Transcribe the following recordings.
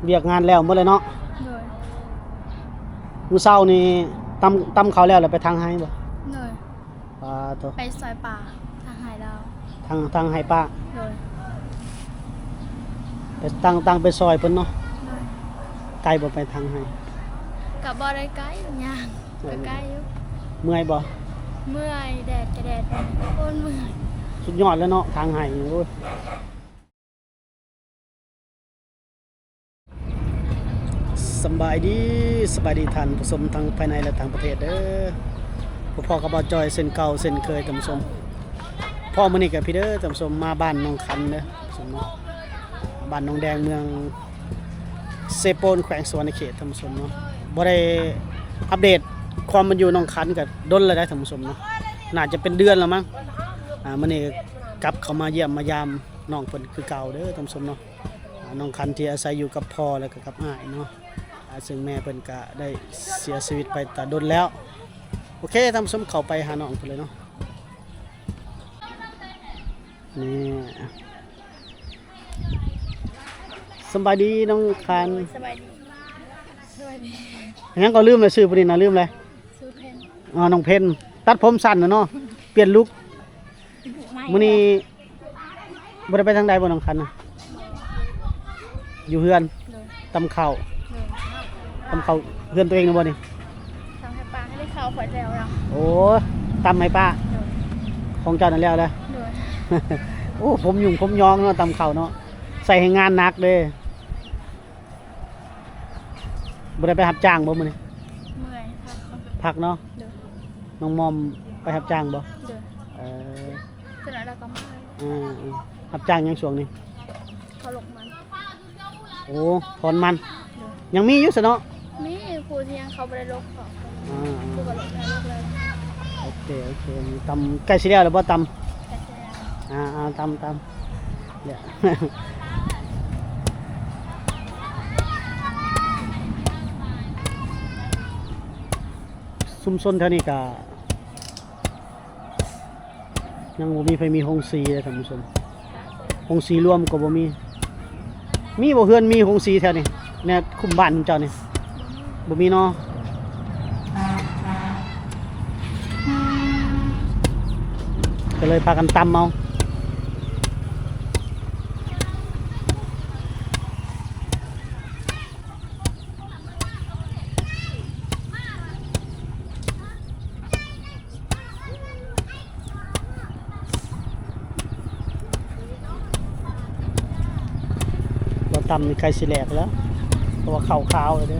ວຽກງານແລ້ວໝົດແລ້ວເນາະ? ໂດຍ. ມື້ເຊົ້ານີ້ຕຳ ຕຳເຂົ້າແລ້ວ ແລ້ວໄປຖາງໄຮ່ບໍ່? ໂດຍ. ປາໂທ້ ໄປຊອຍປາ ຖາງໄຮ່ລາວ ທາງ ທາງໄຮ່ປາ. ໂດຍ. ໄປ ຕ່າງ ຕ່າງໄປຊອຍເພິ່ນເນາະ? ໂດຍ. ໄກບໍ່ໄປຖາງໄຮ່? ກະບໍ່ໄດ້ໄກ ຍ່າງ ເອີ ກະໄກຢູ່. ເມື່ອຍບໍ່? ເມື່ອຍ ແດດກະແດດ ໂອ້ຍ ເມື່ອຍ. ສຸດຍອດແລ້ວເນາະ ຖາງໄຮ່ນີ້ ໂອ້ຍ. ສຳບາຍດີ ສະບາຍດີທ່ານຜູ້ຊົມທັງພາຍໃນ ແລະ ຕ່າງປະເທດເດີ. ພົບພໍ້ກັບບ່າວຈ້ອຍເຊັ່ນເກົ່າເຊັ່ນເຄີຍທ່ານຜູ້ຊົມ. ພໍ້ມື້ນີ້ກະພີ້ເດີທ່ານຜູ້ຊົມ ມາບ້ານໜອງຄັນເດີທ່ານຜູ້ຊົມເນາະ ບ້ານໜອງແດງ ເມືອງເຊໂປນ ແຂວງສະຫວັນນະເຂດທ່ານຜູ້ຊົມເນາະ. ບໍ່ໄດ້ອັບເດດຄວາມເປັນຢູ່ໜອງຄັນກະດົນແລ້ວເດ້ທ່ານຜູ້ຊົມເນາະ ໜ້າຈະເປັນເດືອນແລ້ວມັງ. ອາ ມື້ນີ້ກັບເຂົ້າມາຢ້ຽມມາຢາມ ນ້ອງເພິ່ນຄືເກົ່າເດີທ່ານຜູ້ຊົມເນາະ. ອາ ນ້ອງຄັນທີ່ອາໄສຢູ່ກັບພໍ່ ແລະ ກະກັບອ້າຍເນາະ ອາ ເຊິ່ງແມ່ເພິ່ນກະໄດ້ເສຍຊີວິດໄປຕາດົນແລ້ວ. ໂອເຄທ່ານຜູ້ຊົມ ເຂົ້າໄປຫານ້ອງເພິ່ນເລີຍເນາະ. ນີ້ ສະບາຍດີນ້ອງຄັນ. ໂດຍ ສະບາຍດີ ສະບາຍດີ. ຫຍັງກໍລືມແລ້ວ ຊື່ຜູ້ນີ້ນະ ລືມແລ້ວ. ຊື່ເພັນ. ອໍ ນ້ອງເພັນ ຕັດຜົມສັ້ນນະເນາະ ປ່ຽນລຸກ. ມື້ນີ້ບໍ່ໄດ້ໄປທາງໃດບໍ່ນ້ອງຄັນນະ? ຢູ່ເຮືອນ. ໂດຍ. ຕຳເຂົ້າ. ໂດຍ. ຕຳເຂົ້າເຮືອນຕົວເອງນະບໍ່ນີ້? ຕຳໃຫ້ປ້າ ໃຫ້ໄດ້ເຂົ້າຂ້ອຍແລ້ວແລ້ວ. ໂອ້ ຕຳໃຫ້ປ້າ. ໂດຍ. ຂອງເຈົ້ານັ້ນແລ້ວແລ້ວ. ໂດຍ. ໂອ້ ຜົມຫຍຸ້ງຜົມຍອງເນາະ ຕຳເຂົ້າເນາະ ໃສ່ແຮງງານໜັກເດ້. ບໍ່ໄດ້ໄປຮັບຈ້າງບໍ່ມື້ນີ້? ເມື່ອຍ ພັກ ພັກເນາະ. ໂດຍ. ນ້ອງມອມໄປຮັບຈ້າງບໍ່? ໂດຍ. ເອີ ເປັນອະໄລກໍມາ. ເອີ ເອີ ຮັບຈ້າງຫຍັງຊ່ວງນີ້? ເຂົາລົກມັນ. ໂອ້ ຖອນມັນ. ໂດຍ. ຍັງມີຢູ່ຊະເນາະ? ມີ ຜູ້ທີ່ຍັງເຂົາບໍ່ໄດ້ລົກເຂົາ. ອ່າ ຜູ້ກໍລົກແລ້ວ ລົກແລ້ວ. ໂອເຄ ໂອເຄ ຕຳໃກ້ຊິແລ້ວແລ້ວບໍ່? ຕຳ ອ່າ ອ່າ ຕຳ ຕຳ ຊຸມຊົນແຖວນີ້ກະຍັງບໍ່ມີໃຜມີໂຮງສີເດ້ທ່ານຜູ້ຊົມ ໂຮງສີລວມກໍບໍ່ມີ. ມີບໍ່ເຮືອນມີໂຮງສີແຖວນີ້ ແນວຄຸ້ມບ້ານເຈົ້ານີ້? ບໍ່ມີເນາະ ກໍເລີຍພາກັນຕຳເອົາ. ບໍ່ຕຳນີ້ໃກ້ຊິແຫຼກແລ້ວ ເພາະວ່າເຂົ້າຂາວແລ້ວເດ້.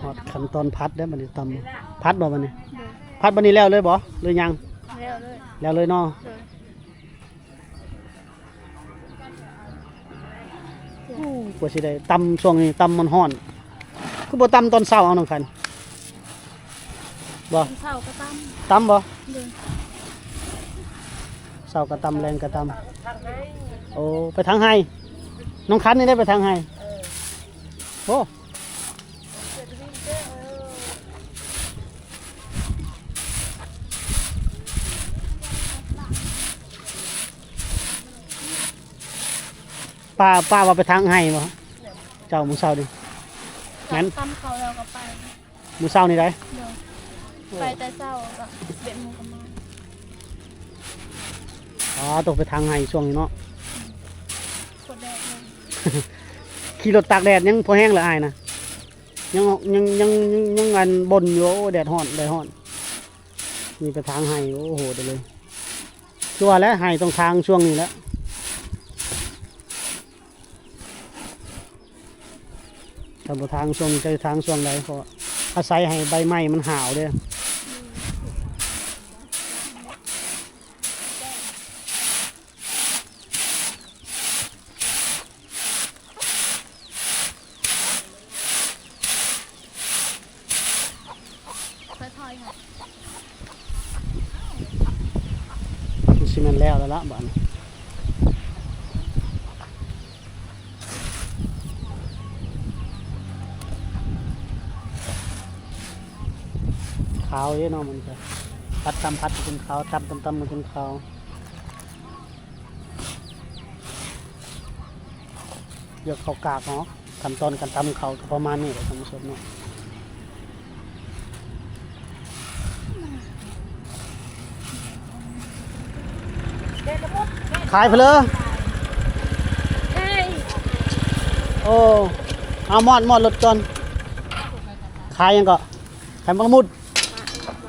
ຮອດຂັ້ນຕອນຜັດແລ້ວບັດນີ້ ຕຳ ຜັດບໍ່ບັດນີ້? ໂດຍ. ຜັດບັດນີ້ແລ້ວເລີຍບໍ່ ຫຼືຍັງ? ແລ້ວເລີຍ. ແລ້ວເລີຍເນາະ. ໂດຍ. ໂອ້ ກວ່າຊິໄດ້ຕຳ ຊ່ວງນີ້ຕຳມັນຮ້ອນ ຄືບໍ່ຕຳຕອນເຊົ້າເອົານ້ອງຄັນ ບໍ່? ຕອນເຊົ້າກໍຕຳ. ຕຳບໍ່? ໂດຍ. ເຊົ້າກໍຕຳ ແລງກໍຕຳ. ໂອ້ ໄປທາງໄຮ່ ນ້ອງຄັນນີ້ໄດ້ໄປທາງໄຮ່. ເອີ ໂອ້ ປ້າ ປ້າວ່າໄປທາງໄຮ່ບໍ່? ເຈົ້າ ມື້ເຊົ້ານີ້ ແມ່ນ ຕຳເຂົ້າແລ້ວກໍໄປ. ມື້ເຊົ້ານີ້ໃດ? ໂດຍ. ໄປແຕ່ເຊົ້າກໍສິບເອັດໂມງກໍມາ. ອໍ ຕົກໄປທາງໄຮ່ຊ່ວງນີ້ເນາະ. ໂຄດແດດເລີຍ. ຂີ່ລົດຕາກແດດຍັງພໍແຮງລະອ້າຍນະ. ຍັງ ຍັງ ຍັງ ຍັງ ຍັງອັນບົ່ນຢູ່ ໂອ້ ແດດຮ້ອນ ແດດຮ້ອນ. ນີ້ໄປທາງໄຮ່ ໂອ້ ໂຫດເລີຍ. ຄືວ່າແຫຼະ ໄຮ່ຕ້ອງທາງຊ່ວງນີ້ແຫຼະ. ຖ້າບໍ່ທາງຊ່ວງນີ້ ຈະທາງຊ່ວງໃດ? ເພາະອາໄສໃຫ້ໃບໄມ້ມັນຫາວເດ້. ຄ່ອຍໆ ມັນຊິແມ່ນແລ້ວແລ້ວລະບາດນີ້. ຂາວເດ້ເນາະ ມັນກະ ຜັດຕຳຜັດກໍກິນເຂົ້າ ຕຳຕຳຕຳກໍກິນເຂົ້າ ລວກເຂົ້າກາກເນາະ. ຂັ້ນຕອນການຕຳເຂົ້າກໍປະມານນີ້ແຫຼະທ່ານຜູ້ຊົມເນາະ. ຂາຍໄປເລີຍ. ໂອ້ ເອົາມອດ ມອດລົດກ່ອນ. ຂາຍຫຍັງເກາະ? ຂາຍໝາກລະມຸດ.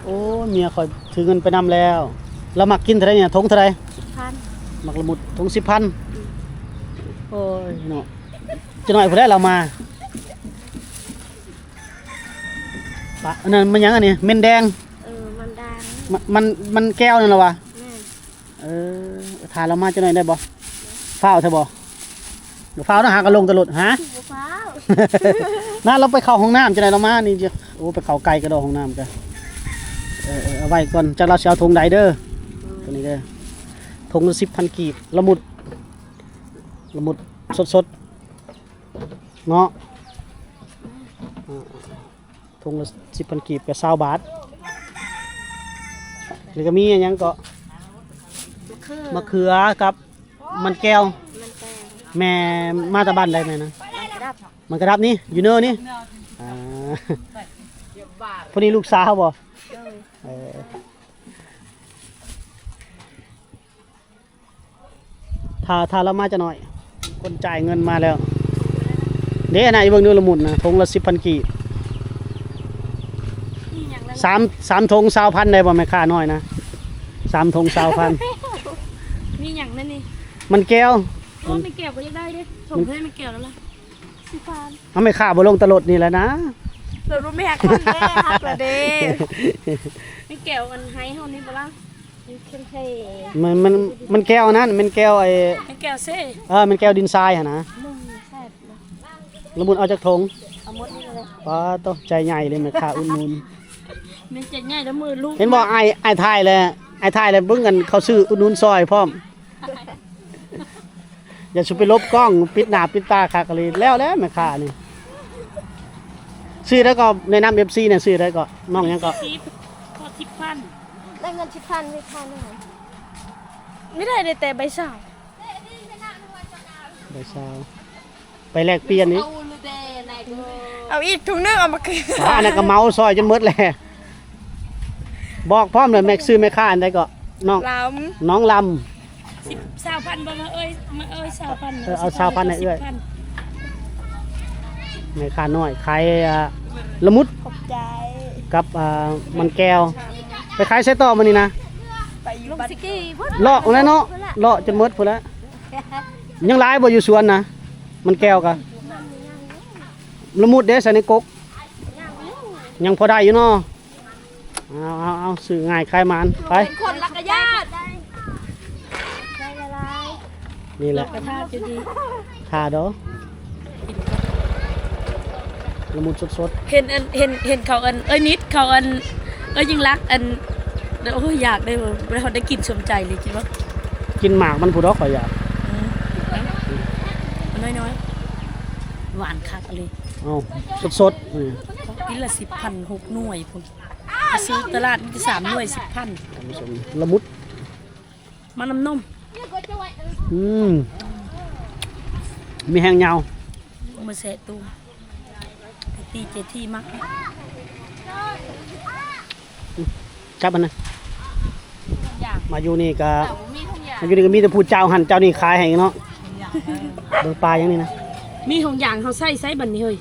ໂອ້ຍ ເມຍຂ້ອຍຖືເງິນໄປນຳແລ້ວ. ລາວມັກກິນເທົ່າໃດນີ້? ຖົງເທົ່າໃດ? ສິບພັນ. ໝາກລະມຸດຖົງສິບພັນ. ອືມ ໂອ້ຍເນາະ ຈັກໜ້ອຍພຸ້ນແຫຼະລາວມາ. ປະ ອັນນັ້ນມັນຫຍັງອັນນີ້? ເມັນແດງ. ເອີ ມັນແດງ. ມັນ ມັນ ມັນແກ້ວນັ້ນລະວະ? ແມ່ນ. ເອີ ຖ້າລາວມາຈັກໜ້ອຍໄດ້ບໍ່? ຟ້າວແທ້ບໍ່? ບໍ່ຟ້າວນະ ຫາກະລົງແຕ່ລົດ. ຫາ ບໍ່ຟ້າວ. ນະ ລາວໄປເຂົ້າຫ້ອງນ້ຳຈັ່ງໃດລາວມານີ້. ໂອ້ ໄປເຂົ້າໄກກະດອກ ຫ້ອງນ້ຳກະ. ເອີ ເອີ ເອົາໄວ້ກ່ອນ ຈັກລາວຊິເອົາຖົງໃດເດີ. ໂຕນີ້ເດີ ຖົງລະສິບພັນກີບ. ລະມຸດ ລະມຸດສົດໆເນາະ. ຖົງລະສິບພັນກີບກະຊາວບາດ. ແລ້ວກະມີຫຍັງເກາະ? ມະເຂືອ ມະເຂືອກັບມັນແກ້ວ. ມັນແກ້ວ. ແມ່ມາແຕ່ບ້ານໃດແມ່ນະ? ບ້ານກະດັບ. ບ້ານກະດັບນີ້ ຢູ່ເນີນີ້. ອ່າ ຜູ້ນີ້ລູກສາວບໍ່? ໂດຍ. ເອີ ຖ້າ ຖ້າລາວມາຈັກໜ້ອຍ ຄົນຈ່າຍເງິນມາແລ້ວເດ້. ນະ ອີເບິ່ງດູລະມຸດນະ ຖົງລະສິບພັນກີບ. ສາມ ສາມຖົງຊາວພັນໄດ້ບໍ່ແມ່ຄ້ານ້ອຍນະ? ສາມຖົງຊາວພັນ. ມີຫຍັງແນ່ນີ້? ມັນແກ້ວ. ໂອ້ ມັນແກ້ວກະຢາກໄດ້ເດ້. ຖົງເທົ່າໃດມັນແກ້ວລະ? ສິບພັນ. ເອົາ ແມ່ຄ້າບໍ່ລົງຕະຫຼົດນີ້ແຫຼະນະ. ລົດບໍ່ແມ່ນຄົນເດ້ ຮັກລະເດ້. ມັນແກ້ວອັນໄຮເຮົານີ້ບໍ່ລະ? ມັນ ມັນ ມັນແກ້ວອັນນັ້ນ ແມ່ນແກ້ວໄອ້ ແມ່ນແກ້ວເຊ ເອີ ແມ່ນແກ້ວດິນຊາຍຫັ້ນນະ. ລະມຸດເອົາຈັກຖົງ? ເອົາໝົດນີ້ແຫຼະ. ປາໂຕ ໃຈໃຫຍ່ເລີຍແມ່ຄ້າອຸດໜູນ. ແມ່ນໃຈໃຫຍ່ລະມືລູກ. ເຫັນບໍ່ ອ້າຍ ອ້າຍຖ່າຍແລ້ວ ອ້າຍຖ່າຍແລ້ວເບິ່ງກັນ ເຂົາຊື້ອຸດໜູນຊ່ອຍພ້ອມ. ຢ່າສູ່ໄປຫຼົບກ້ອງ ປິດໜ້າປິດຕາຄັກອີ່ຫຼີ. ແລ້ວແຫຼະແມ່ຄ້ານີ້. ຊື່ໃດເກາະ? ແນະນຳເອັຟຊີແດ່. ຊື່ໃດເກາະ? ນ້ອງຫຍັງເກາະ? ສິບ ຂໍສິບພັນ. ໄດ້ເງິນສິບພັນ ມີຄ່າໜ້ອຍ. ບໍ່ໄດ້ ໄດ້ແຕ່ໃບຊາວ. ໃບຊາວ ໄປແລກປ່ຽນອີກ. ເອົາອີກຖົງໜຶ່ງ ເອົາມາຄືນ. ອັນນັ້ນກະເມົາຊ່ອຍຈົນໝົດແຫຼະ. ບອກພ້ອມເລີຍ ແມ່ ຊື່ແມ່ຄ້າອັນໃດເກາະ? ນ້ອງ ລຳ ນ້ອງລຳ. ສິບ ຊາວພັນບໍ່? ມາເອີຍ ມາເອີຍ ຊາວພັນ. ເອີ ເອົາຊາວພັນໃຫ້ເອື້ອຍ. ສິບພັນ. ແມ່ຄ້ານ້ອຍຂາຍ ອ່າ ລະມຸດ ຂອບໃຈ ກັບ ອ່າ ມັນແກ້ວ. ໄປຂາຍໃສຕໍ່ມື້ນີ້ນະ? ໄປຢູ່ ລົງ ບ້ານ ສະກີພຸ້ນ. ເລາະພຸ້ນແຫຼະເນາະ ເລາະຈົນໝົດພຸ້ນແຫຼະ. ຍັງຫຼາຍບໍ່ຢູ່ສວນນະ? ມັນແກ້ວກະ ລະມຸດເດ້ ໃສ່ໃນກົກ ຍັງພໍໄດ້ຢູ່ເນາະ. ເອົາ ເອົາ ເອົາ ຊື້ງ່າຍຂາຍໝານໄປ. ເປັນຄົນລັກກະຍາດ. ນີ້ແຫຼະ ກະທາຢູ່ດີ ທາດອກ ລະມຸດສົດໆ. ເຫັນອັນ ເຫັນ ເຫັນເຂົາອັນ ເອີຍນິດ ເຂົາອັນ ເອີຍຍິ່ງລັກ ອັນ ໂອ້ຍ ຢາກໄດ້ ເຮົາໄດ້ກິນສົມໃຈເລີຍ. ກິນບໍ່? ກິນໝາກມັນພຸ້ນດອກ ຂ້ອຍຢາກ. ອືມ ເອົາ ນ້ອຍໆ ຫວານຄັກອີ່ຫຼີ. ເອົາ ສົດໆ. ອືມ ກິນລະສິບພັນ ຫົກໜ່ວຍພຸ້ນ. ໄປຊື້ຕະຫຼາດມີແຕ່ສາມໜ່ວຍ ສິບພັນ. ທ່ານຜູ້ຊົມ ລະມຸດ ມານຳນົມ. ອືມ ມີແຮງຍາວ ມາແຊະຕູ້ ຕີເຈທີມັກ. ຈັບມັນນະ. ມາຢູ່ນີ້ກະ ມາຢູ່ນີ້ກະມີແຕ່ຜູ້ເຈົ້າຫັ້ນເຈົ້ານີ້ຂາຍໃຫ້ເນາະ. ເບິ່ງປາຫຍັງນີ້ນະ ມີຫົງຢາງເຮົາໃສ່ໃສ່ບັດນີ້ເຮີ້ຍ.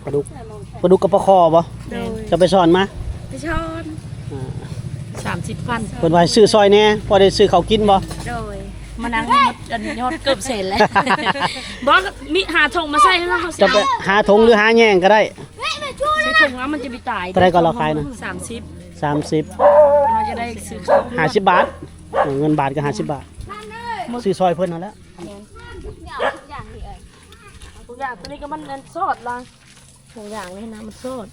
ປາດຸກ ປາດຸກກັບປາຄໍບໍ່? ໂດຍ. ເຈົ້າໄປຊ້ອນມາ? ໄປຊ້ອນ. ອ່າ ສາມສິບພັນ. ເພິ່ນວ່າໃຫ້ຊື້ຊ່ອຍແດ່ ພໍໄດ້ຊື້ເຂົ້າກິນບໍ່? ໂດຍ. ມານັ່ງ ອັນ ຍອດເກືອບແສນແລ້ວ. ບໍ່ ມີຫາຖົງມາໃສ່ໃຫ້ເຮົາ. ເຈົ້າໄປຫາຖົງຫຼືຫາແຍງກະໄດ້. ໃສ່ຖົງແລ້ວມັນຈະໄປຕາຍ. ເທົ່າໃດກໍລາວຂາຍນະ? ສາມສິບ. ສາມສິບ. ເຮົາຈະໄດ້ຊື້ເຂົ້າ ຫ້າສິບບາດ. ເອີ ເງິນບາດກະຫ້າສິບບາດ. ຊື້ຊ່ອຍເພິ່ນຫັ້ນແຫຼະ. ແມ່ນ ທຸກຢ່າງ ທຸກຢ່າງນີ້ເອີຍ ທຸກຢ່າງ. ໂຕນີ້ກະມັນອັນຊອດລະ ຖົງຢາງນີ້ນະ ມັນຊອດ.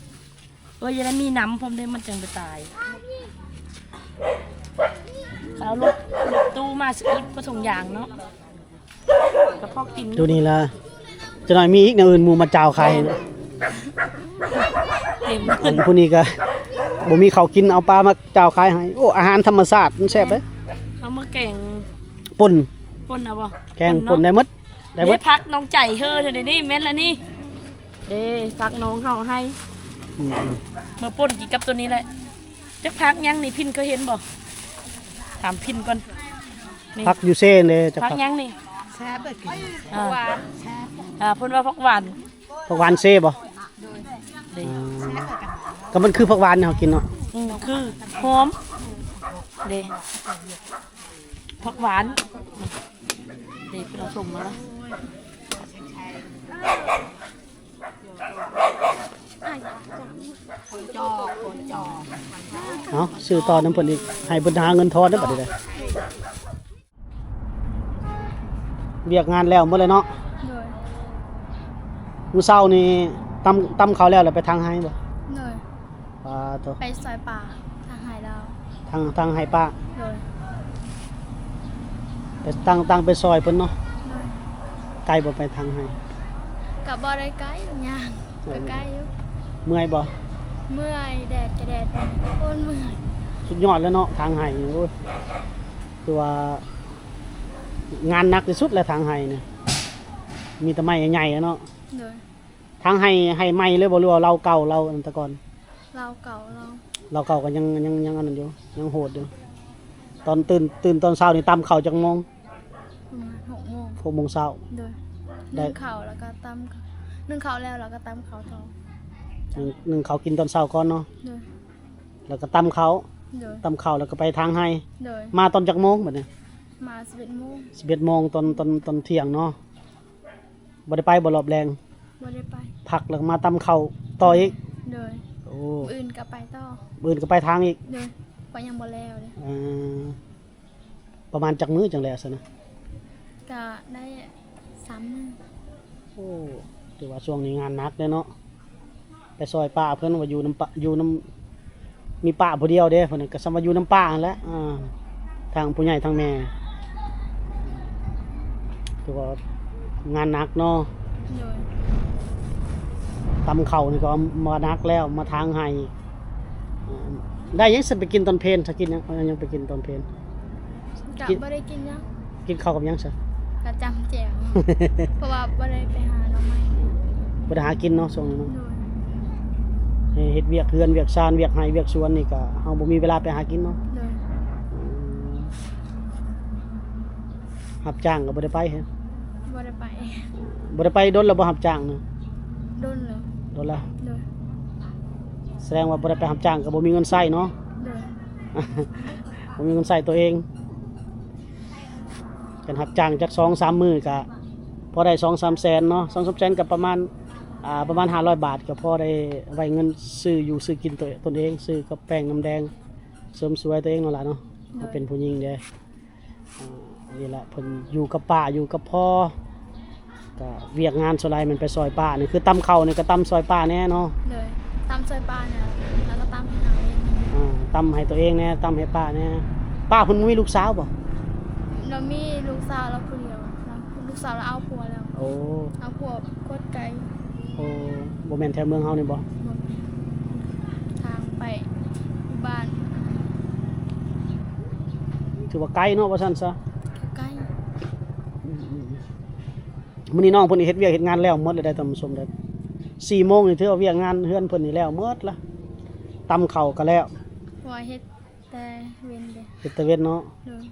ເອີຍ ຢ່າໄດ້ມີນ້ຳພ້ອມເດ້ ມັນຈັ່ງໄປຕາຍ. ເຂົາເອົາລົດຕູ້ມາສະອຶດ ບໍ່ຖົງຢາງເນາະ ກະພໍກິນ. ໂຕນີ້ລະ ຈັກໜ້ອຍມີອີກແນວອື່ນ ໝູ່ມາຈາວຂາຍ. ເຕັມ ອັນຜູ້ນີ້ກະ ບໍ່ມີເຂົ້າກິນ ເອົາປາມາຈ່າວຂາຍໃຫ້. ໂອ້ ອາຫານທຳມະຊາດ ມັນແຊບເດ້. ເອົາມາແກງ ປົ່ນ ປົ່ນເອົາບໍ່? ແກງ ປົ່ນເນາະ ປົ່ນໄດ້ໝົດ ໄດ້ເບິດ. ນີ້ຜັກນ້ອງໃຈເຮີເດີນີ້ ແມ່ນລະນີ້ ເດ້ ຜັກນ້ອງເຮົາໃຫ້. ອືມ ມາປົ່ນກິນກັບໂຕນີ້ແຫຼະ. ຈັກຜັກຫຍັງນີ້ ພິນເຄີຍເຫັນບໍ່? ຖາມພິນກ່ອນ. ນີ້ ຜັກຢູ່ເຊເດ້ ຈັກຜັກ ຜັກຫຍັງນີ້? ແຊບເດີກິນ ອ່າ ແຊບ ອ່າ ເພິ່ນວ່າຜັກຫວານ. ຜັກຫວານເຊບໍ່? ໂດຍ ເດ້ ອ່າ ກໍມັນຄືຜັກຫວານທີ່ເຮົາກິນເນາະ. ອືມ ຄືຫອມ ເດ້ ຜັກຫວານ ເດ້ ເພິ່ນເອົາສົ້ມມາລະ. ເອົາ ຊື້ຕໍ່ນຳເພິ່ນອີກ ໃຫ້ເພິ່ນຫາເງິນທອນເດີ້ ບັດນີ້ເດີ້. ວຽກງານແລ້ວໝົດແລ້ວເນາະ? ໂດຍ ມື້ເຊົ້ານີ້ຕຳ ຕຳເຂົ້າແລ້ວ ແລ້ວໄປທາງໄຮ່ບໍ່? ໂດຍ ປາໂທ້ ໄປຊ່ອຍປ້າທາງໄຮ່ລາວ ທາງ ທາງໄຮ່ປ້າ. ໂດຍ ໄປ ຕ່າງ ຕ່າງໄປຊ່ອຍເພິ່ນເນາະ? ໂດຍ ໄກບໍ່ໄປທາງໄຮ່? ກໍບໍ່ໄດ້ໄກ ຍ່າງ ເອີ ກໍໄກຢູ່. ເມື່ອຍບໍ່? ເມື່ອຍ ແດດກໍແດດ ໂອ້ຍ ເມື່ອຍ. ສຸດຍອດແລ້ວເນາະ ທາງໄຮ່ນີ້ ໂອ້ຍ ຄືວ່າ ງານໜັກທີ່ສຸດແຫຼະ ທາງໄຮ່ນີ້ ມີແຕ່ໄມ້ໃຫຍ່ໆເນາະ. ໂດຍ ທາງໄຮ່ ໄຮ່ໃໝ່ເລີຍບໍ່ ຫຼືວ່າເລົາເກົ່າ ເລົາອັນແຕ່ກ່ອນ? ເລົາເກົ່າ ເລົາ ເລົາເກົ່າກໍຍັງ ຍັງ ຍັງອັນນັ້ນຢູ່ ຍັງໂຫດຢູ່. ຕອນຕື່ນ ຕື່ນຕອນເຊົ້ານີ້ຕຳເຂົ້າຈັກໂມງ? ປະມານຫົກໂມງ ຫົກໂມງເຊົ້າ. ໂດຍ ໄດ້ ໜຶ້ງເຂົ້າແລ້ວກໍຕຳ ໜຶ້ງເຂົ້າແລ້ວ ແລ້ວກໍຕຳເຂົ້າຕໍ່. ໜຶ້ງ ໜຶ້ງເຂົ້າກິນຕອນເຊົ້າກ່ອນເນາະ? ໂດຍ ແລ້ວກໍຕຳເຂົ້າ. ໂດຍ ຕຳເຂົ້າແລ້ວກໍໄປທາງໄຮ່. ໂດຍ ມາຕອນຈັກໂມງບັດນີ້? ມາສິບເອັດໂມງ. ສິບເອັດໂມງ ຕອນ ຕອນ ຕອນທ່ຽງເນາະ. ບໍ່ໄດ້ໄປບໍ່ ຮອບແລງ? ບໍ່ໄດ້ໄປ. ພັກແລ້ວກໍມາຕຳເຂົ້າຕໍ່ອີກ? ໂດຍ ໂອ້ ມື້ອື່ນກໍໄປຕໍ່. ມື້ອື່ນກໍໄປທາງອີກ? ໂດຍ ເພາະຍັງບໍ່ແລ້ວເດ້. ເອີ ປະມານຈັກມື້ຈັ່ງແລ້ວຊັ້ນນະ? ກໍໄດ້ສາມມື້. ໂອ້ ຖືວ່າຊ່ວງນີ້ງານໜັກເດ້ເນາະ. ໄປຊ່ອຍປ້າເພິ່ນວ່າຢູ່ນຳປະ ຢູ່ນຳ ມີປ້າຜູ້ດຽວເດ້ ເພິ່ນກໍສ່ຳວ່າຢູ່ນຳປ້າຫັ້ນແຫຼະ. ອ່າ ທັງຜູ້ໃຫຍ່ທັງແມ່ ຖືວ່າງານໜັກເນາະ. ໂດຍ ຕຳເຂົ້ານີ້ກໍວ່າໜັກແລ້ວ ມາທາງໄຮ່. ອ່າ ໄດ້ຫຍັງຊັ້ນໄປກິນຕອນເພນ? ຖ້າກິນຫຍັງ ເອົາຫຍັງໄປກິນຕອນເພນ? ກະບໍ່ໄດ້ກິນຫຍັງ. ກິນເຂົ້າກັບຫຍັງຊະ? ກະຈ້ຳແຈ່ວ ເພາະວ່າບໍ່ໄດ້ໄປຫາໜໍ່ໄມ້ ບໍ່ໄດ້ຫາກິນເນາະຊ່ວງນີ້ເນາະ. ໂດຍ ເຮັດວຽກເຮືອນວຽກຊານ ວຽກໄຮ່ວຽກສວນນີ້ກະ ເຮົາບໍ່ມີເວລາໄປຫາກິນເນາະ. ໂດຍ ອືມ ຮັບຈ້າງກໍບໍ່ໄດ້ໄປ ບໍ່ໄດ້ໄປ. ບໍ່ໄດ້ໄປດົນແລ້ວບໍ່ ຮັບຈ້າງນະ? ດົນແລ້ວ. ດົນແລ້ວ. ໂດຍ ສະແດງວ່າບໍ່ໄດ້ໄປຮັບຈ້າງກໍບໍ່ມີເງິນໃຊ້ເນາະ. ໂດຍ ບໍ່ມີເງິນໃຊ້ຕົວເອງ. ຄັນຮັບຈ້າງຈັກສອງສາມມື້ກະພໍໄດ້ສອງສາມແສນເນາະ. ສອງສາມແສນກໍປະມານ ອ່າ ປະມານຫ້າຮ້ອຍບາດ ກໍພໍໄດ້ໄວ້ເງິນຊື້ຢູ່ຊື້ກິນຕົວ ຕົນເອງ ຊື້ກັບແປ້ງນ້ຳແດງ ເສີມສວຍຕົວເອງນັ້ນລະເນາະ. ໂດຍ ເຮົາເປັນຜູ້ຍິງເດ້. ອ່າ ນີ້ແຫຼະ ເພິ່ນຢູ່ກັບປ້າ ຢູ່ກັບພໍ່ ກະວຽກງານສ່ວນຫຼາຍແມ່ນໄປຊ່ອຍປ້າ. ນີ້ຄືຕຳເຂົ້ານີ້ກໍຕຳຊ່ອຍປ້າແດ່ເນາະ. ໂດຍ ຕຳຊ່ອຍປ້າແດ່ ແລ້ວກໍຕຳໃຫ້ເຮົາເອງ. ອ່າ ຕຳໃຫ້ຕົວເອງແດ່ ຕຳໃຫ້ປ້າແດ່. ປ້າເພິ່ນບໍ່ມີລູກສາວບໍ່? ລາວມີລູກສາວລາວຜູ້ດຽວ ລູກສາວລາວເອົາຜົວແລ້ວ. ໂອ້ ເອົາຜົວໂຄດໄກ. ໂອ້ ບໍ່ແມ່ນແຖວເມືອງເຮົານີ້ບໍ່? ບໍ່ແມ່ນ ທາງໄປຢູ່ບ້ານ. ຖືວ່າໄກເນາະ ວ່າຊັ້ນຊະ. ໄກ. ອືມໆ ມື້ນີ້ນ້ອງເພິ່ນເຮັດວຽກເຮັດງານແລ້ວໝົດແລ້ວໄດ໋ທ່ານຜູ້ຊົມເດີ. ສີ່ໂມງນີ້ຖືວ່າວຽກງານເຮືອນເພິ່ນນີ້ແລ້ວໝົດລະ. ຕຳເຂົ້າກໍແລ້ວ ເພາະວ່າເຮັດແຕ່ເວັນເດ້. ເຮັດແຕ່ເວັນເນາະ. ໂດຍ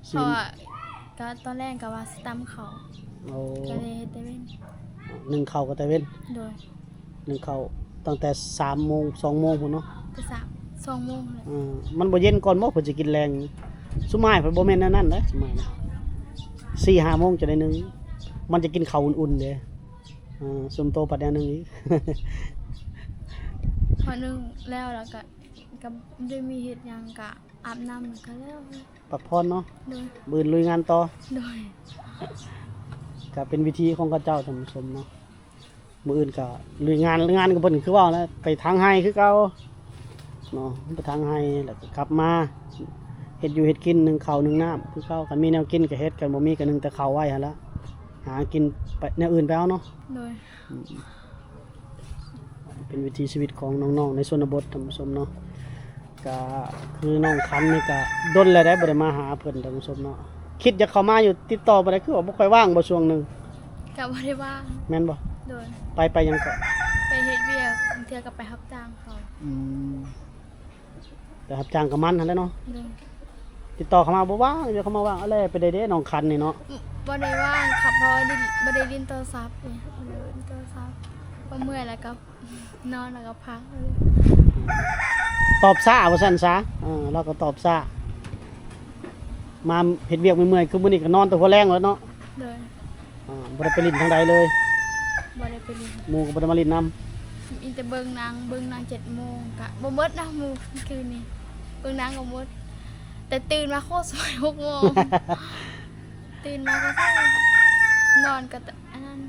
ເພາະວ່າກໍຕອນແລງກໍວ່າຊິຕຳເຂົ້າ. ໂອ້ ກໍເລີຍເຮັດແຕ່ເວັນ. ໜຶ້ງເຂົ້າກໍແຕ່ເວັນ. ໂດຍ ໜຶ້ງເຂົ້າຕັ້ງແຕ່ສາມໂມງ ສອງໂມງພຸ້ນເນາະ. ແຕ່ສາມ ສອງໂມງແຫຼະ. ເອີ ມັນບໍ່ເຢັນກ່ອນບໍ່ ເພິ່ນຊິກິນແລງ? ຊຸມມາຍເພິ່ນບໍ່ແມ່ນແນວນັ້ນເດ້. ຊຸມມາຍສີ່ຫ້າໂມງຈະໄດ້ໜຶ້ງ. ມັນຈະກິນເຂົ້າອຸ່ນໆເດ້. ເອີ ຊຸມໂຕພັດແນວໜຶ່ງອີກ. ພໍໜຶ້ງແລ້ວ ແລ້ວກໍ ກໍບໍ່ໄດ້ມີເຮັດຫຍັງ ກໍອາບນ້ຳ ແລ້ວກໍແລ້ວ. ພັກຜ່ອນເນາະ. ໂດຍ ມື້ອື່ນລຸຍງານຕໍ່. ໂດຍ ກໍເປັນວິຖີຂອງເຂົາເຈົ້າທ່ານຜູ້ຊົມເນາະ. ມື້ອື່ນກໍລຸຍງານ ງານຂອງເພິ່ນຄືເວົ້າແຫຼະ ໄປຖາງໄຮ່ຄືເກົ່າເນາະ. ໄປຖາງໄຮ່ແລ້ວກໍກັບມາເຮັດຢູ່ເຮັດກິນ ໜຶ້ງເຂົ້າໜຶ້ງນ້ຳຄືເກົ່າ. ຄັນມີແນວກິນກໍເຮັດ ຄັນບໍ່ມີກໍໜຶ້ງແຕ່ເຂົ້າໄວ້ຫັ້ນລະ ຫາກິນໄປແນວອື່ນໄປເອົາເນາະ. ໂດຍ ອືມ. ເປັນວິຖີຊີວິດຂອງນ້ອງໆໃນຊົນນະບົດ ທ່ານຜູ້ຊົມເນາະ. ກະຄືນ້ອງຄັນນີ້ກະດົນແລ້ວເດ້ ບໍ່ໄດ້ມາຫາເພິ່ນ ທ່ານຜູ້ຊົມເນາະ. ຄິດຢາກເຂົ້າມາຢູ່ ຕິດຕໍ່ບໍ່ໄດ້ ຄືວ່າບໍ່ຄ່ອຍວ່າງບໍ່ຊ່ວງໜຶ່ງ? ກະບໍ່ໄດ້ວ່າງ. ແມ່ນບໍ່? ໂດຍ. ໄປ ໄປຫຍັງເກາະ? ໄປເຮັດວຽກ ບາງເທື່ອກະໄປຮັບຈ້າງເຂົາ. ອືມ. ໄປຮັບຈ້າງກະມັນຫັ້ນແຫຼະເນາະ. ໂດຍ. ຕິດຕໍ່ເຂົ້າມາບໍ່ວ່າງ ດຽວເຂົ້າມາວ່າງ ເອົາແຫຼະ ໄປໄດ້ເດ້ນ້ອງຄັນນີ້ເນາະ. ບໍ່ໄດ້ວ່າງຄັບ ເພາະວ່າບໍ່ໄດ້ຫຼິ້ນໂທລະສັບ ບໍ່ໄດ້ຫຼິ້ນໂທລະສັບ ພໍເມື່ອຍແລ້ວກະນອນ ແລ້ວກະພັກ. ຕອບຊ້າວ່າຊັ້ນຊະ. ເອີ ລາວກະຕອບຊ້າ ມາເຮັດວຽກເມື່ອຍໆ ຄືມື້ນີ້ກະນອນແຕ່ຫົວແລງແລ້ວເນາະ. ໂດຍ. ອ່າ ບໍ່ໄດ້ໄປຫຼິ້ນທາງໃດເລີຍ? ບໍ່ໄດ້ໄປຫຼິ້ນ. ໝູ່ກະບໍ່ໄດ້ມາຫຼິ້ນນຳ? ມີແຕ່ເບິ່ງໜັງ ເບິ່ງໜັງເຈັດໂມງກະບໍ່ໝົດນະ ມື້ຄືນນີ້ ເບິ່ງໜັງກະໝົດ ແຕ່ຕື່ນມາໂຄດສວຍ ຫົກໂມງ ຕື່ນມາກະ ນອນກະ ອັນນັ້ນ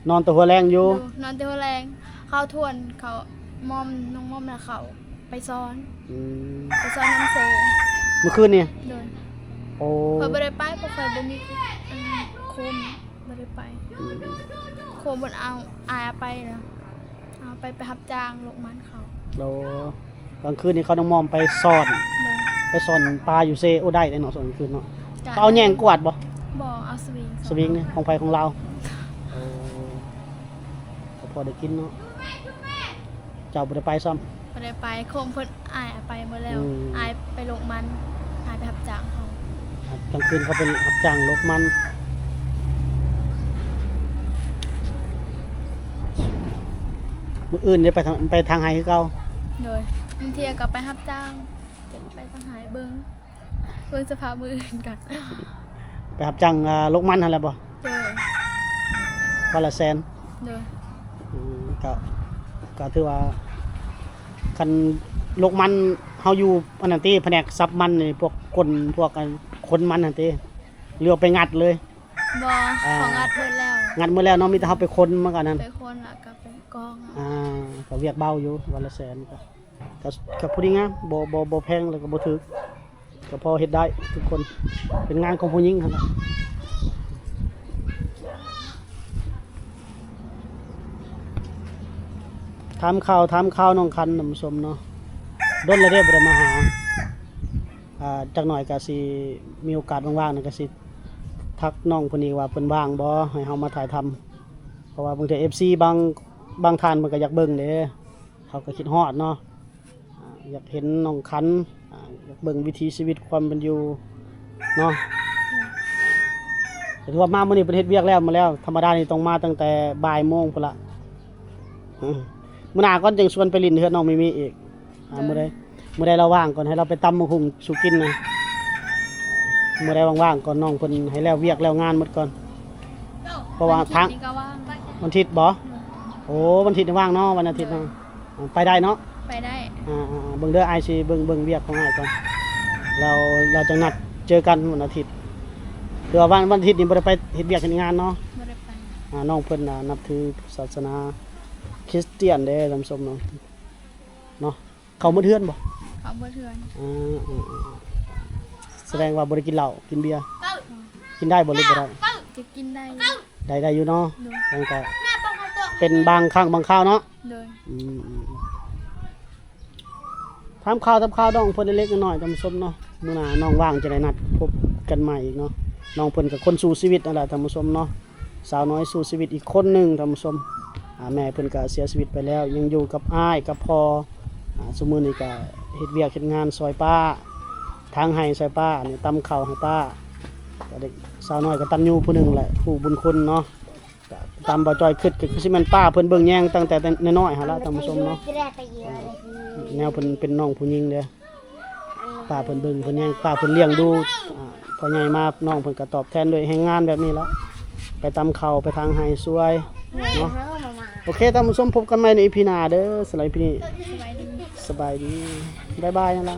ນອນແຕ່ຫົວແລງຢູ່. ໂດຍ. ນອນແຕ່ຫົວແລງ ເຂົາທວນ ເຂົາມອມ ນ້ອງມອມນະ ເຂົາ ໄປສອນ. ອືມ. ໄປສອນນຳເຊ. ມື້ຄືນນີ້? ໂດຍ. ໂອ້. ຂ້ອຍບໍ່ໄດ້ໄປ ເພາະຂ້ອຍບໍ່ມີ ອັນ ໂຄມ ບໍ່ໄດ້ໄປ. ອືມ. ໂຄມເພິ່ນເອົາ ອ້າຍເອົາໄປແລ້ວ ເອົາໄປ ໄປຮັບຈ້າງໂລກມັນເຂົາ. ໂອ້. ກາງຄືນນີ້ເຂົານ້ອງມອມໄປສອນ. ໂດຍ. ໄປສອນປາຢູ່ເຊ. ໂອ້ ໄດ້ເດ້ເນາະ ສອນກາງຄືນເນາະ. ເຂົາເອົາແຍງກວາດບໍ່? ບໍ່ ເອົາສະວິງ. ສະວິງນີ້ຂອງໃຜ? ຂອງລາວ. ໂອ້. ກະພໍໄດ້ກິນເນາະ. ເຈົ້າບໍ່ໄດ້ໄປຊ້ຳ? ບໍ່ໄດ້ໄປ ໂຄມເພິ່ນ ອ້າຍໄປໝົດແລ້ວ. ອືມ. ອ້າຍໄປໂລກມັນ ອ້າຍໄປຮັບຈ້າງເຂົາ. ກາງຄືນເຂົາໄປຮັບຈ້າງໂລກມັນ. ມື້ອື່ນໄດ້ໄປທາງ ໄປທາງໄຮ່ຄືເກົ່າ? ໂດຍ. ບາງເທື່ອກະໄປຮັບຈ້າງ ໄປທາງໄຮ່ ເບິ່ງ ເບິ່ງສະພາບມື້ອື່ນກ່ອນ. ໄປຮັບຈ້າງ ອ່າ ໂລກມັນຫັ້ນແຫຼະບໍ່? ໂດຍ. ວັນລະແສນ? ໂດຍ. ອືມ ກະ ກະຖືວ່າ ຄັນໂລກມັນເຮົາຢູ່ອັນນັ້ນຕິ ພະແນກສັບມັນນີ້ ພວກກົ້ນ ພວກອັນຂົນມັນຫັ້ນຕິ ຫຼືວ່າໄປງັດເລີຍ? ບໍ່ ອ່າ ເຂົາງັດໝົດແລ້ວ. ງັດໝົດແລ້ວເນາະ ມີແຕ່ເຮົາໄປຂົນມາກະນັ້ນ. ໄປຂົນແລ້ວກະໄປກອງເອົາ. ອ່າ ກະວຽກເບົາຢູ່ ວັນລະແສນກະ ກະ ກະພໍດີງາມ ບໍ່ ບໍ່ ບໍ່ແພງ ແລ້ວກະບໍ່ຖືກ ກະພໍເຮັດໄດ້ທຸກຄົນ ເປັນງານຂອງຜູ້ຍິງຫັ້ນແຫຼະ. ຖາມຂ່າວ ຖາມຂ່າວນ້ອງຄັນ ທ່ານຜູ້ຊົມເນາະ ດົນແລ້ວເດ້ບໍ່ໄດ້ມາຫາ. ອ່າ ຈັກໜ້ອຍກະຊິມີໂອກາດວ່າງໆ ກະຊິທັກນ້ອງເພິ່ນອີກວ່າເພິ່ນວ່າງບໍ່ ໃຫ້ເຮົາມາຖ່າຍທຳ ເພາະວ່າບາງເທື່ອເອັຟຊີບາງ ບາງທ່ານເພິ່ນກະຢາກເບິ່ງເດ້ ເຮົາກະຄິດຮອດເນາະ. ອ່າ ຢາກເຫັນນ້ອງຄັນ ອ່າ ຢາກເບິ່ງວິຖີຊີວິດຄວາມເປັນຢູ່ເນາະ. ກະຖືວ່າມາມື້ນີ້ເພິ່ນເຮັດວຽກແລ້ວ ມາແລ້ວ ທຳມະດານີ້ຕ້ອງມາຕັ້ງແຕ່ບ່າຍໂມງພຸ້ນລະ. ອືມ ມື້ໜ້າກ່ອນຈຶ່ງຊວນໄປຫຼິ້ນເຮືອນນ້ອງມີມີອີກ. ອ່າ ໂດຍ. ມື້ໃດ ມື້ໃດລາວວ່າງກ່ອນ ໃຫ້ລາວໄປຕຳໝາກຫຸ່ງສູ່ກິນນະ. ມື້ໃດວ່າງໆກ່ອນ ນ້ອງເພິ່ນໃຫ້ແລ້ວວຽກແລ້ວງານໝົດກ່ອນ ເພາະວ່າທາງ ວັນທິດນີ້ກະວ່າງ. ວັນທິດບໍ່? ໂດຍ. ໂອ້ ວັນທິດນີ້ວ່າງເນາະ ວັນອາທິດເນາະ. ໂດຍ. ໄປໄດ້ເນາະ? ໄປໄດ້. ອ່າໆ ເບິ່ງເດີ ອ້າຍຊິເບິ່ງ ເບິ່ງວຽກຂອງອ້າຍກ່ອນ ແລ້ວ ແລ້ວຈັ່ງນັດເຈີກັນວັນອາທິດ. ຄືວ່າວັນ ວັນອາທິດນີ້ບໍ່ໄດ້ໄປເຮັດວຽກເຮັດງານເນາະ? ບໍ່ໄດ້ໄປ. ອ່າ ນ້ອງເພິ່ນ ອ່າ ນັບຖືສາສະໜາຄຣິສຕຽນເດ້ ທ່ານຜູ້ຊົມເນາະ ເນາະ. ເຂົ້າໝົດເຮືອນບໍ່? ເຂົ້າໝົດເຮືອນ. ອ່າ ສະແດງວ່າບໍ່ໄດ້ກິນເຫຼົ້າກິນເບຍ. ກິນໄດ້ບໍ່ ຫຼືບໍ່ໄດ້? ກະກິນໄດ້. ໄດ້ ໄດ້ຢູ່ເນາະ. ໂດຍ. ແຕ່ກະເປັນບາງຄັ້ງບາງຄາວເນາະ. ໂດຍ. ອືມ ອືມ ອືມ. ຖາມຂ່າວ ຖາມຂ່າວນ້ອງເພິ່ນເລັກໆນ້ອຍໆ ທ່ານຜູ້ຊົມເນາະ. ມື້ໜ້ານ້ອງວ່າງຈະໄດ້ນັດພົບກັນໃໝ່ອີກເນາະ. ນ້ອງເພິ່ນກະຄົນສູ້ຊີວິດນັ້ນແຫຼະ ທ່ານຜູ້ຊົມເນາະ. ສາວນ້ອຍສູ້ຊີວິດອີກຄົນໜຶ່ງ ທ່ານຜູ້ຊົມ. ອ່າ ແມ່ເພິ່ນກະເສຍຊີວິດໄປແລ້ວ ຍັງຢູ່ກັບອ້າຍກັບພໍ່. ອ່າ ຊຸມື້ນີ້ກະເຮັດວຽກເຮັດງານຊ່ອຍປ້າ ຖາງໄຮ່ຊ່ອຍປ້າ ນີ້ ຕຳເຂົ້າໃຫ້ປ້າ. ກະເດັກສາວນ້ອຍກະຕັນຍູຜູ້ໜຶ່ງແຫຼະ ຮູ້ບຸນຄຸນເນາະ. ກະຕາມບ່າວຈ້ອຍຄຶດ ກະຄືຊິແມ່ນປ້າເພິ່ນເບິ່ງແຍງຕັ້ງແຕ່ນ້ອຍໆຫັ້ນລະ ທ່ານຜູ້ຊົມເນາະ. ແນວເພິ່ນເປັນນ້ອງຜູ້ຍິງເດ້ ປ້າເພິ່ນເບິ່ງເພິ່ນແຍງ ປ້າເພິ່ນລ້ຽງດູ. ອ່າ ພໍໃຫຍ່ມານ້ອງເພິ່ນກະຕອບແທນດ້ວຍແຮງງານແບບນີ້ລະ ໄປຕຳເຂົ້າ ໄປຖາງໄຮ່ຊ່ວຍເນາະ. ໂອເຄ ທ່ານຜູ້ຊົມ ພົບກັນໃໝ່ໃນອີພີໜ້າເດີ. ສຳລັບອີພີນີ້ ສະບາຍດີ ສະບາຍດີ ບາຍບາຍ ຫັ້ນລະ.